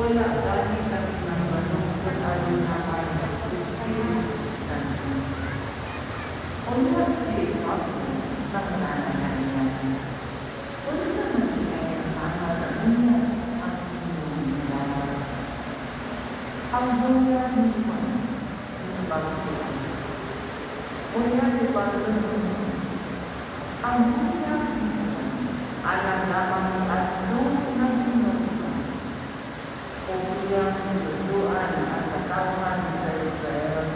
Wala gani kami nahibalo kon adto ang Espiritu Santo. Unya si Pablo nangungana niya, "Unsa man diay ang tama sa inyo ang inyong ginalala?" Ang buya ni Juan, nitubag sila. Unya si Pablo niingon, "Ang buya ni Juan alang lamang niadto naghinulsol ug iyang gitudloan ang katawhan sa Israel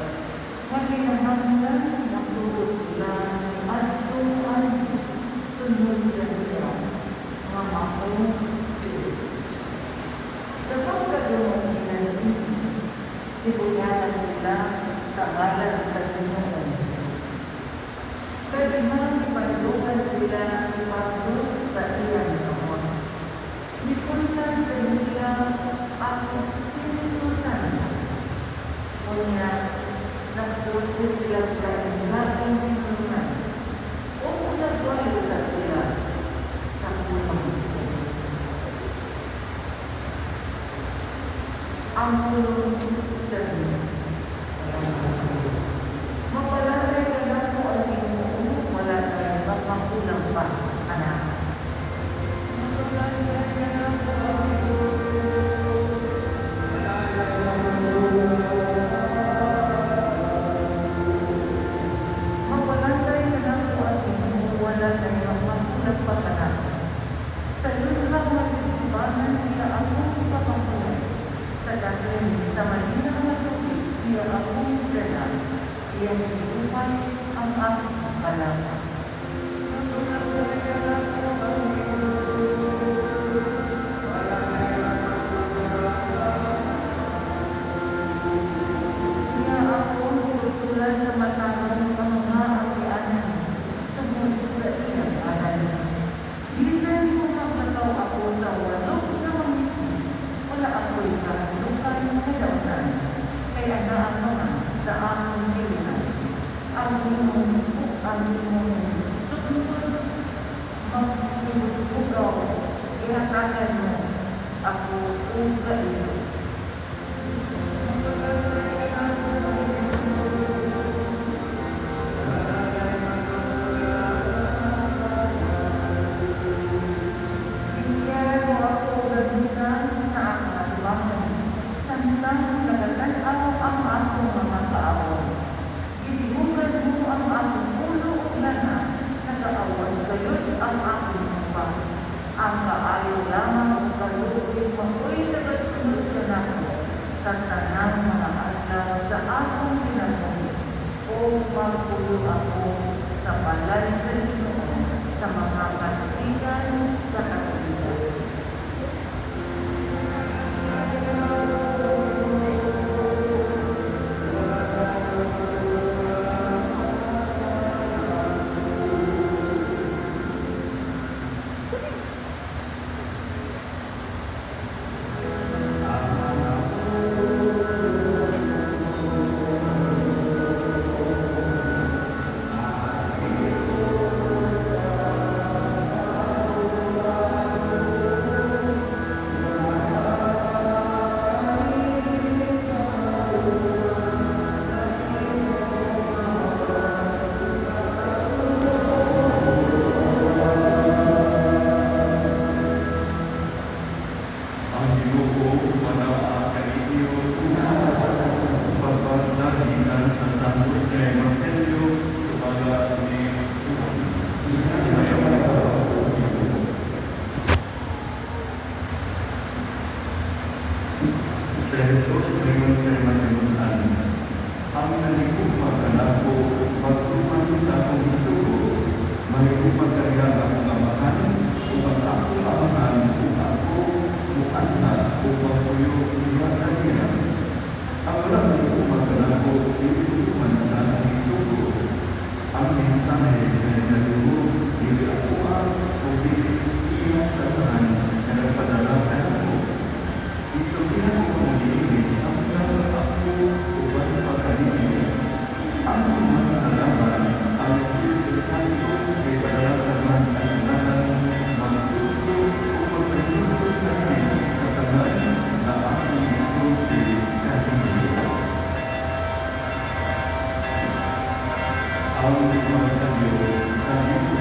nga kinahanglan motuo sila niadto anhi sunod kaniya nga mao si Jesus." Sa pagkadungog nila niini, gibunyagan sila sa ngalan sa Ginoong Jesus. Kadihang gipandugan sila ni Pablo sa iyang kamot, mipunsan kanila ang Espiritu Santo. Unya, nagsulti sila lain-laing hinungdan ug nagwali usab sila sa pulong sa Dios. Ang pulong sa Ginoo. Mapalalay kanako ang Ginoo, wala nay mapakulang pa kanako. Mapalalay kanako ang Ginoo, wala nay mapakulang. Mapalalay kanako ang Ginoo, wala nay mapakulang pa kanako. Sa lunhag nga sibsibanan iya akong gipakahuy. Sa dahin sa malinaw nga tubig iya akong gidala. Iyang gilupay ang akong kalama. Mapalalay kanako ang Ginoo, wala nay mapakulang. Iya akong gitultulan sa matarong nga mga agianan tungod sa iyang ngalan. Bisan kung maglakaw ako sa walog nga mangipon, wala ako'y kahadlukan nga dautan, kay anaa ka man sa akong giliran. Ang imong sugtod maghinughugaw, gihatagan mo ako og kaisog. Mapalalay kanako ang Ginoo, wala nay mapakulang. Limpiyaran mo ako og lamisan sa akong atubangan, samtang nagatan-aw ang akong mga kaaway. Gilihugan mo ang akong ulo og lana, nagaawas gayud ang akong kupa. Ang kaayo lamang ug kaluoy maoy nagasunod kanako sa tanang mga adlaw sa akong kinabuhi, ug magpuyo ako sa balay sa Ginoo sa mga katuigan sa katuigan. Mapalalay kanako ang Ginoo, wala nay mapakulang. Ang Ginoo manaa kaninyo. Pagbasa gikan sa Santos nga Ebanghelyo sumala ni Juan. Si Jesus ningon sa iyang tinun-an, "Ang nahigugma kanako magtuman sa akong gisugo. Mahigugma kaniya ang akong Amahan, ug ang akong Amahan ug ako moanha ug magpuyo diha kaniya. Ang wala mahigugma kanako dili motuman sa akong gisugo. Ang mensahe nga nadungog dili akoa kundi iya sa Amahan nga nagpadala kanako. Gisultihan ko kamo niini samtang ako uban pa kaninyo. Ang Mananalangan, ang Espiritu Santo nga ipadala sa Amahan sa akong ngalan, magtudlo ug magpahinumdom kaninyo sa tanan nga akong pagsulti kaninyo. Ang Ebanghelyo sa Ginoo.